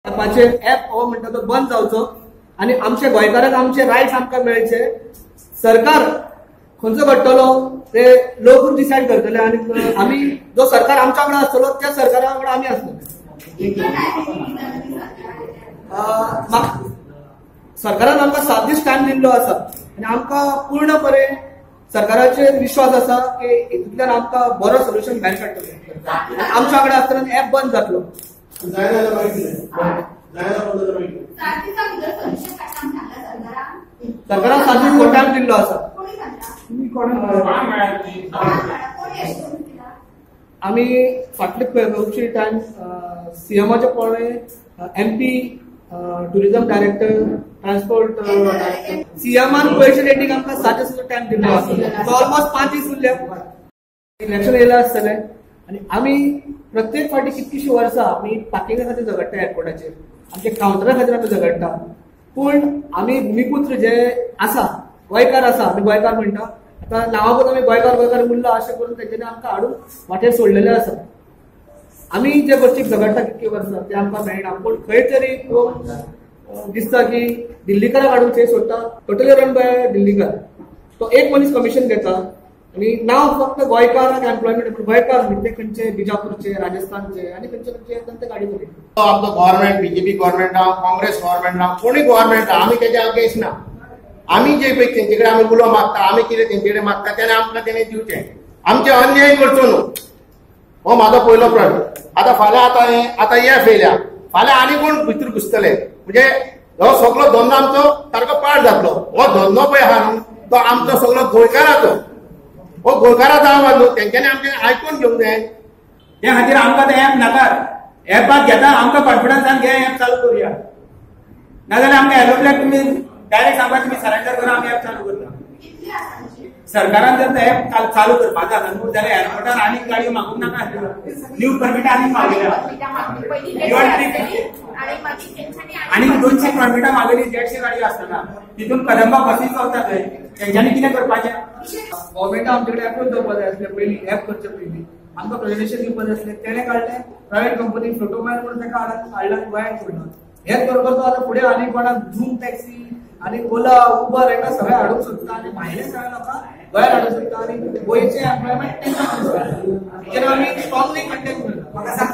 ॲपाचेर app हो म्हणटा तो बंद जावचो आनी आमचे गोंयकारांक आमचे रायट्स आमकां मेळचे. सरकार खंयचो घडटलो ते लोकूच डिसायड करतले आनी आमी जो सरकार आमच्या वांगडा आसतलो त्या सरकारा वांगडा आमी आसतले. सरकारान आमकां 7 दीस टायम दिल्लो आसा आनी आमकां पूर्णपणे सरकाराचेर विश्वास आसा की हितूंतल्यान आमकां बरो सोल्युशन भायर काडटले. आमच्या वांगडा आसतना ॲप बंद जातलो. सरकारान 7 दीस टायम दिल्लो आसा. आमी फाटले खुबशी टायम सीएमाचे पळय MP, tourism director, transport director, सीएमान पयशे रेटीक आमकां 7 दिसांचो टायम दिल्लो आसा. तो ऑलमोस्ट 5 दीस उरले. इलेक्शन येयलां आसतलें आनी आमी प्रत्येक फावटी कितकीशीं वर्सां आमी पार्किंगा खातीर झगडटा, एअरपोर्टाचेर आमच्या कावंटरा खातीर आमी झगडटा, पूण आमी भुमिपुत्र जे आसा गोंयकार आसा, आमी गोंयकार म्हणटा, आतां नांवा आमी गोंयकार गोंयकार उरला अशें करून तेंच्यांनी आमकां हाडून वाटेर सोडलेले आसा. आमी जे गोश्टीक झगडटा कितकी वर्सां ते आमकां मेळना, पूण खंय तरी पळोवन दिसता की दिल्लीकाराक हाडून थंय सोडटा. टोटली रन बाय दिल्लीकार. तो एक मनीस कमिशन घेता आनी नांव फक्त गोंयकाराक एम्प्लॉयमेंट, पूण गोंयकार न्ही, ते खंयचे बिजापूरचे, राजस्थानचे आनी खंयचे खंयचे ते गाडी चलयता. आमचो गव्हर्मेंट, बीजेपी गव्हर्मेंट राव, काँग्रेस गव्हर्मेंट राव, कोणी गव्हर्मेंट राव, आमी तेच्या अगेन्स्ट ना. आमी जे पळय तेंचे कडेन आमी उलो मागता, आमी कितें तेंचे कडेन मागता तेणें आमकां तेणें दिवचें. आमचे अन्याय करचो न्हू, हो म्हाजो पयलो प्रश्न. आतां फाल्यां आतां हें आतां हे फेल्या फाल्यां आनी कोण भितर घुसतले, म्हणजे हो सगलो धंदो आमचो सारको पाड जातलो. हो धंदो पळय आहा न्हू तो आमचो सगलो गोंयकाराचो, हो गोंयकाराचो आवाज न्हू, तेंच्यांनी आमचें आयकून घेवंक जाय. ते खातीर आमकां ते ऍप नाकार, ऍपाक घेता आमकां कॉन्फिडन्सान घे, ऍप चालू करुया, नाजाल्यार आमकां एरोप्लेन तुमी डायरेक्ट सांगता तुमी सरेंडर करा, आमी ऍप चालू करता. सरकारान जर ते ऍप चालू करपाचो आसा न्हू जाल्यार एअरपोर्टार आनीक गाडयो मागूंक नाका आसल्यो, न्यू परमिटां आनीक मागयल्या, आनी 200 परमिटां मागयली, 150 गाडयो आसतना तितून कदंबा बसीस चलता थंय, तेंच्यांनी कितें करपाचें? गव्हर्मेंटान आमचे कडेन एप्रोच जावपाक जाय आसलें पयलीं, ऍप करचे पयलीं आमकां प्रेजेंटेशन दिवपाक जाय आसलें. तेणें काडलें प्रायवेट कंपनी फ्लोटोमॅन म्हणून ताका हाडला गोंयांत सोडला. हेच बरोबर तो आतां फुडें आनी कोणाक झूम टॅक्सी आनी ओला उबर हेका सगळें हाडूंक सोदता आनी भायले सगळे लोकांक गोंयांत हाडूंक सोदता आनी गोंयचें एम्प्लॉयमेंट तेंकां. हेचेर आमी स्ट्रॉंगली कंटेम करता. म्हाका सांग.